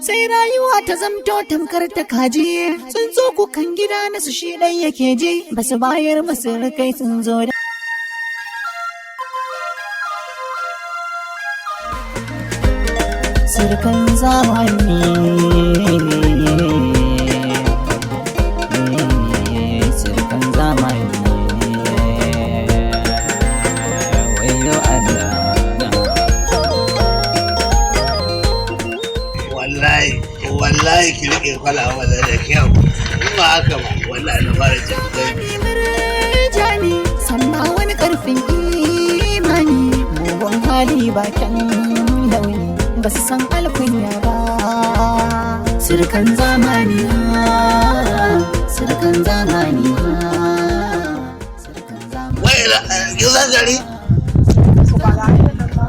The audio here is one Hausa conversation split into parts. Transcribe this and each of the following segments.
Sai rayuwa ta zamto tamkar ta kaji. Tsuntsu kukan gida na su shi ɗan yake ji, ba su bayar masu kai sun zo da. Surkan zamani, surkan zamani, wayo Allah. Wallahi wallahi, ki rike kwala wala da kyau. In ba haka ba, wallahi na fara jin. Murjani, sannan wani karfin imani, mugun hali bakin launi, ba su san alkunya ba. Sirkan zamani ha, sirkan zamani ha, sirkan zamani. Wai kin san gari? To, ba ga hanyar nan ba.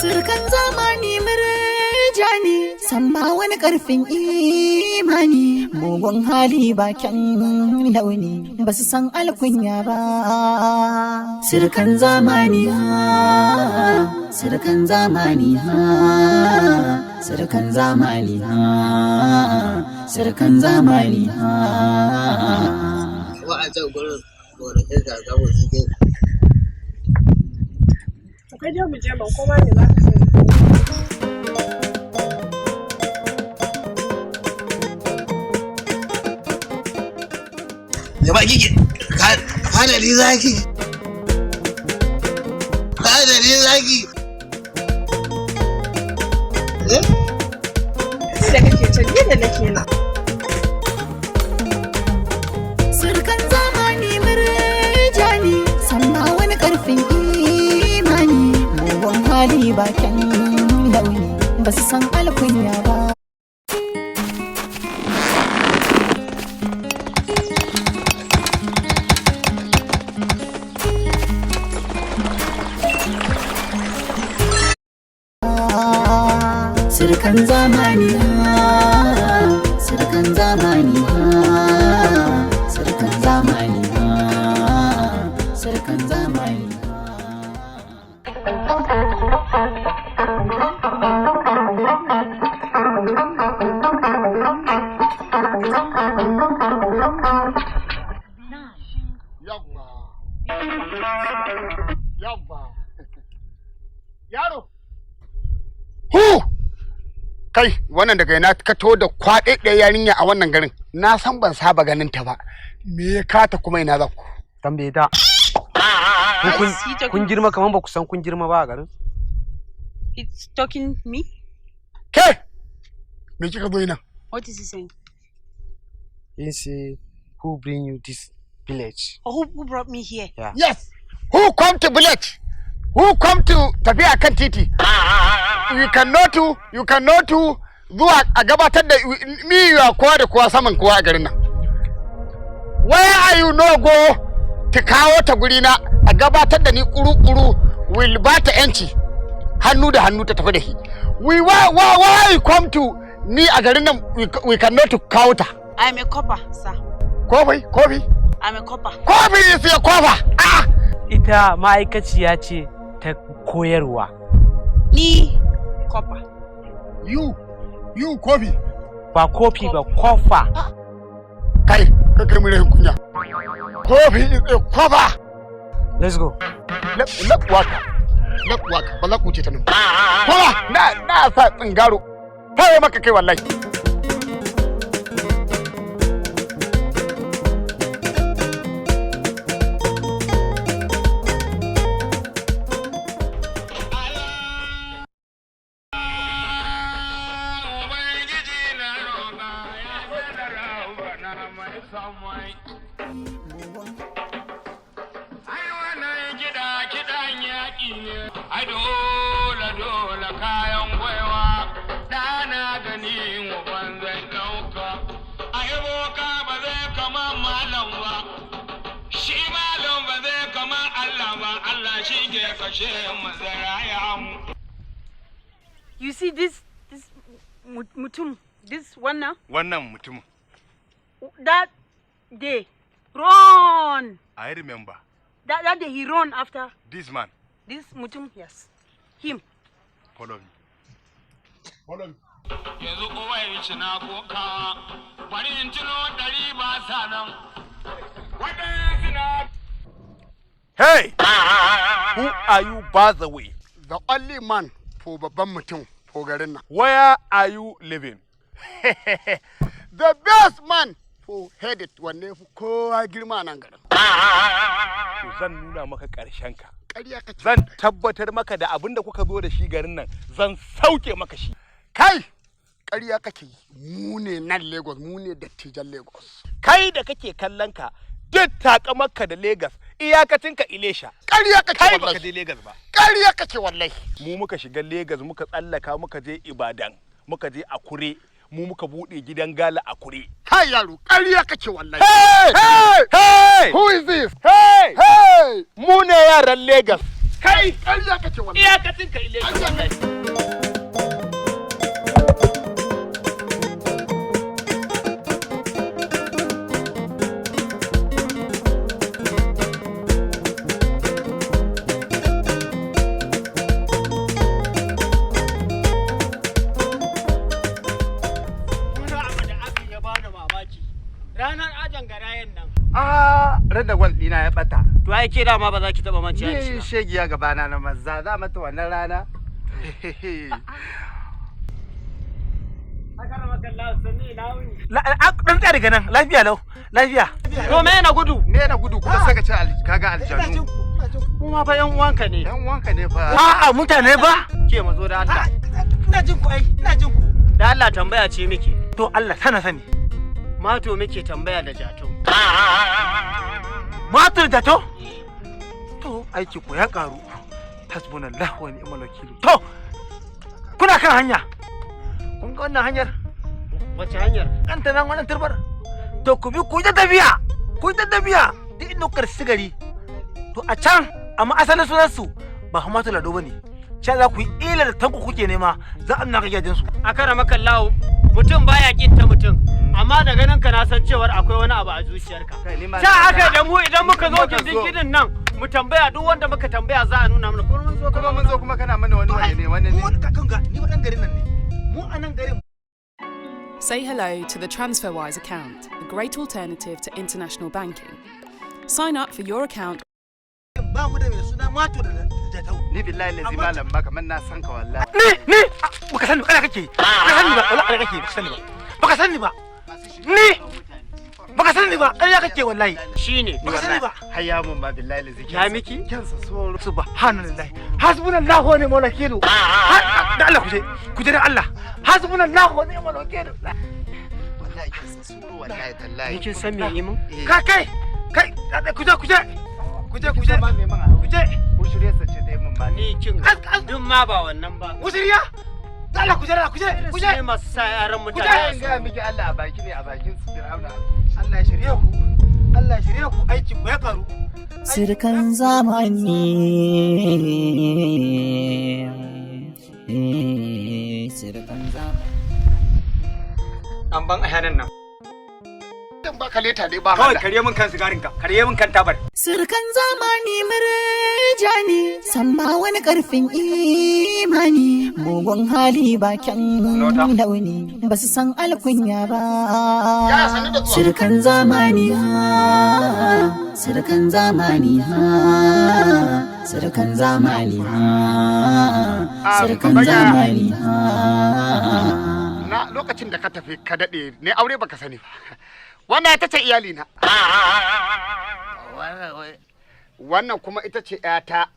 Sirkan zamani murjani, samma wani karfin imani, mugun hali bakin launi, ba su san alkunya ba. Sirkan zamani ha, sirkan zamani ha, sirkan zamani ha, sirkan zamani ha. Wa'ancan gurin gonakin kakamu suke. To, kai dai mu je ban koma ne za ka sani. Jama'a, kike ka da ni zaki, ka da ni zaki, eh. Kai da kake can, ni da nake nan. Surkan zamani murjani, sannan wani karfin imani, mugun hali bakin launi, ba su san alkunya ba. Sirkan zamani ha, sirkan zamani ha, sirkan zamani ha, sirkan zamani ha. Yawwa. Yawwa. Yaro. Hu! Kai, wannan daga ina ka to da kwaɗe ɗaya yarinya a wannan garin? Na san ban saba ganin ta ba. Me ya kata kuma ina za ku? Tambaye ta. Kun girma kaman ba ku san kun girma ba a garin. It's talking me? Ke! Me kika zo yi nan? What is he saying? He say, who bring you this village? Or who brought me here? Yeah. Yes. Who come to village? Who come to tafiya kan titi? You cannot to zuwa a gabatar da me, you are kowa da kowa saman kowa a garin nan. Where are you no go ta kawo ta guri na a gabatar da ni kuru-kuru, will ba ta yanci hannu da hannu ta tafi da shi. We why you come to ni a garin nan, we cannot to kawo ta. I'm a corper, sir. Kofi, kofi. I'm a corper. Kofi is a corper. Ah! Ita ma'aikaciya ce ta koyarwa. Ni corper. You kofi. Ba kofi ba, kofa. Kai, kai kai mu rahin kunya. Kofi is a cover. Let's go. Lep waka. Lep waka. Ba za ku wuce ta nan. Kowa na sa tsingaro. Taye maka kai wallahi. Ai wannan kiɗa kiɗan yaƙi ne, ai dole dole kayan gwaiwa, ɗana gani uban zai ɗauka. Ai boka ba zai kama malam ba, shi malam ba zai kama Allah ba, Allah shi ke kashe mu zai raya mu. You see this mutum, this one now? Wannan mutumin. That day, run. I remember. That day he run after. This man. This mutum, yes. Him. Follow me. Follow me. Yanzu kowa ya ci na koka, bari in tuno 100 ba sa nan. Waɗansu na Hey! Who are you, by the way? The only man for babban mutum for garin nan. Where are you living? The best man for headed, wanne fi kowa girma nan garin. To, zan nuna maka ƙarshen ka. Ƙarya kake. Zan tabbatar maka da abin da kuka zo da shi garin nan, zan sauke maka shi. Kai! Ƙarya kake yi. Mu ne nan Lagos, mu ne dattijan Lagos. Kai da kake kallon ka, duk takamarka da Lagos, iyakacinka Ilesha. Ƙarya kake. Kai baka Wallahi. je Lagos ba. Ƙarya kake wallahi. Mu muka shiga Lagos, muka tsallaka muka je Ibadan, muka je Akure, mu muka buɗe gidan gala Akure. Kai yaro, ƙarya kake wallahi. Hey! Hey! Hey! Who is this? Hey! Hey! Mu ne yaran Lagos. Kai! Ƙarya kake wallahi. Iyakacinka Ilesha wallahi. Wani abu da aka ya bani mamaki. Ranar ajan garayen nan. Ah, ran da gwal ɗina ya ɓata. To ai ke dama ba za ki taɓa manciya da shi Ni ba. shegiya gabana na maza za mata wannan rana. Dan tsaya daga nan, lafiya lau, lafiya. To me na gudu? Me na gudu kuma saka ce kaga aljanu. Kuma fa yan uwanka ne. Yan uwanka ne fa. A'a, mutane ba. Ke mazo da Allah. Ina jin ku ai, ina jin ku. Da Allah tambaya ce muke. To Allah sana sani. Mato muke tambaya da jato. Mato da jato? To aiki ku ya karu. Hasbunallahu wa ni'mal wakil. To kuna kan hanya. Kun ga wannan hanyar? Wace hanyar? Kanta nan, wannan turbar. To ku bi ku yi ta tafiya. Ku yi ta tafiya. Duk inda kuka risi gari. To a can, amma asalin sunansu ba Hamatu Lado bane. Can za ku yi ilar tanku kuke nema, za a nuna gidajen su. A kara maka lawo, mutum baya kin ta mutum, amma da ganin ka na san cewar akwai wani abu a zuciyarka. Ta aka da mu idan muka zo gindin gidin nan mu tambaya, duk wanda muka tambaya za a nuna mana, kuma mun zo. Kuma mun zo kuma kana mana wani wani ne wani ne. Mu kan ga ni ba dan garin nan ne. Mu a nan garin. Say hello to the TransferWise account, a great alternative to international banking. Sign up for your account ba mu da mai suna Mato da Jatau. Ni billahi lazi malam ba kamar na san ka wallahi. Ni baka sani ba, kana kake. Baka sani ba, wallahi kake, baka sani ba. Baka sani ba. Ni baka sani ba, ƙarya kake wallahi. Shine. Baka sani ba. Hayya mun ba billahi lazi. Ya miki? Kyansa soro. Subhanallahi. Hasbunallahu wa ni'mal wakil. Da Allah kuje, kuje da Allah. Hasbunallahu wa ni'mal wakil. Wallahi kyansa soro wallahi tallahi. Ni kin san me yi mun? Ka kai kai kuje kuje. Kuje kuje. Kuje. Ushirya sace ta yi mun ma. Ni kin duk ma ba wannan ba. Ushirya? Da Allah kuje, da kuje kuje. Sai masu sa yaran mutane. Kuje in ga miki Allah a baki ne a bakin su Fir'auna. Allah ya shirye ku. Allah ya shirye ku, aikin ku ya karu. Sirkan zamani, sirkan zamani. An ban ayanan nan. Dan baka leta ne ba. Kawai karye min kan sigarin ka, karye min kan tabar. Sirkan zamani murja ne, samma wani karfin imani, mugun hali bakin launi, ba su san alkunya ba. Sirkan zamani ha, sirkan zamani ha, sirkan zamani ha, sirkan zamani ha. Na lokacin da ka tafi ka daɗe ne aure baka sani ba. Wannan ita ce iyalina. Wannan kuma ita ce ‘yata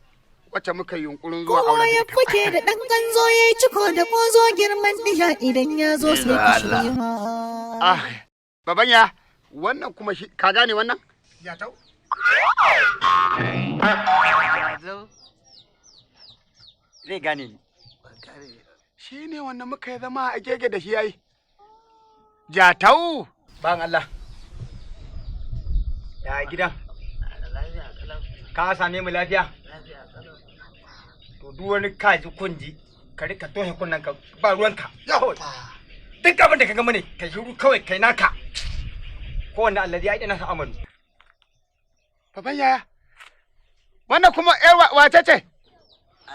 wacce muka yi yunkurin zuwa Kowa auren ya ita. fake da ɗan ganzo ya yi ciko da ƙozo, girman ɗiya idan ya zo sai ka shirya. Ah, babanya, wannan kuma shi, ka gane wannan? Jatau. Zai gane ni. Shi ne wanda muka yi zama a gege da shi yayi. Jatau. Ban Allah. Ya gida. Ka same mu lafiya? To duk wani kaji kunji, ka rika toshe kunnen ka, ba ruwanka. Kawai. Duk abin da ka gama ne, ka shiru kawai kai naka. Kowanne allazi ya yi nasa amalu. Baban yaya. Wannan kuma ‘yar wace ce?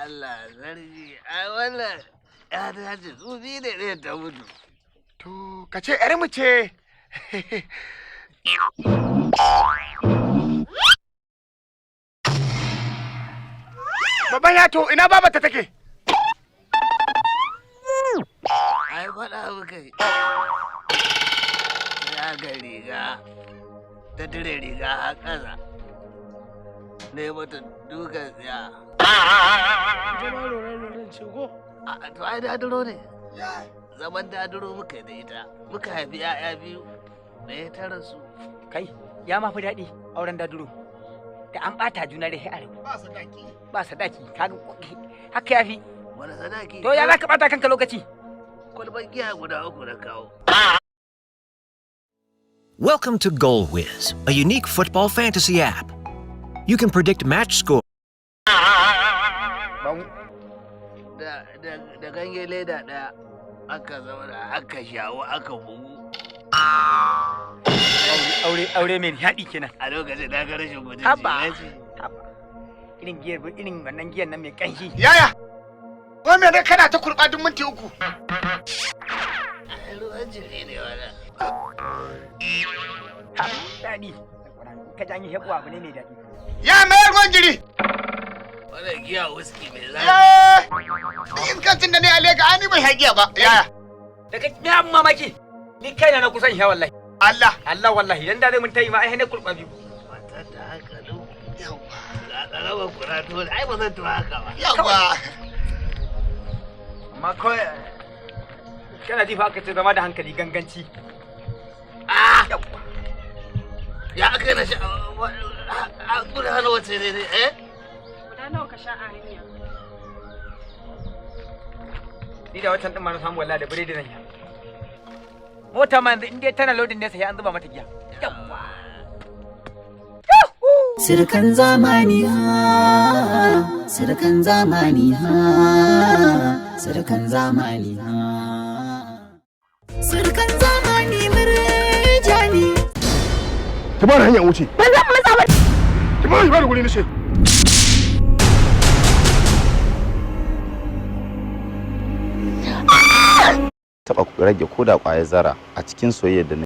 Allah sarki, ai wannan ya dace su biyu ne ɗaya ta mutu. To, ka ce ‘yar mu ce. Baban ya to ina babata take? Ai faɗa muka yi. Ya ga riga, ta dire riga a ƙasa. Ne mata dukan tsiya. Ita ma roren-roren ce ko? A to ai daduro ne. Zaman daduro muka yi da ita. Muka haifi 'ya'ya biyu. Da ya tara su. Kai, ya ma fi daɗi auren daduro. Da an ɓata juna da sai a rabu. Ba sadaki. Ba sadaki, kaga haka ya fi. Wani sadaki? To ya za ka ɓata kanka lokaci? Kwalban giya guda uku na kawo. Welcome to GoalWiz, a unique football fantasy app. You can predict match score. Da, da, da ganye leda ɗaya aka zauna aka shawo aka bugu. Aure aure mai haɗi kenan. A lokacin na ga rashin mutunci. Haba. Na ce, Haba. Irin giyar irin wannan giyar nan mai ƙanshi. Yaya, wai mene kana ta kurɓa duk minti 3? "Ai, ruwan jiri ne wannan. Ha, daɗi. Ka ji an yi heɓuwa abu ne mai daɗi. Ya mai ruwan jiri. Wannan giya whisky mai zafi. Eh, duk iskancin da ne a Legas, ai ni bai hagiya ba. Yaya? Da kai me abin mamaki? Ni kaina na kusan sha wallahi. Allah. Allah wallahi dan da zai mun tayi ma ai na kurɓa biyu. Matar da hankalin. Ga ƙaramar kura dole, ai ba zan tuwa haka ba. Yawwa. Amma kawai kana ji fa aka ce zama da hankali ganganci. Ah! Ya aka yi na sha a guda hannu wace ne ne eh? Guda nawa ka sha a hanya? Ni da watan din ma na samu wallahi da biredi zan sha. Mota ma yanzu in dai tana loading ne sai an zuba mata giya. Sirkan zamani ha, sirkan zamani ha, sirkan zamani ha. Sirkan zamani murja ne. Ki bani hanyar wuce. Ba zan matsa ba. Ki bani bani guri nace. Taɓa rage koda ƙwayar zara a cikin soyayyar da na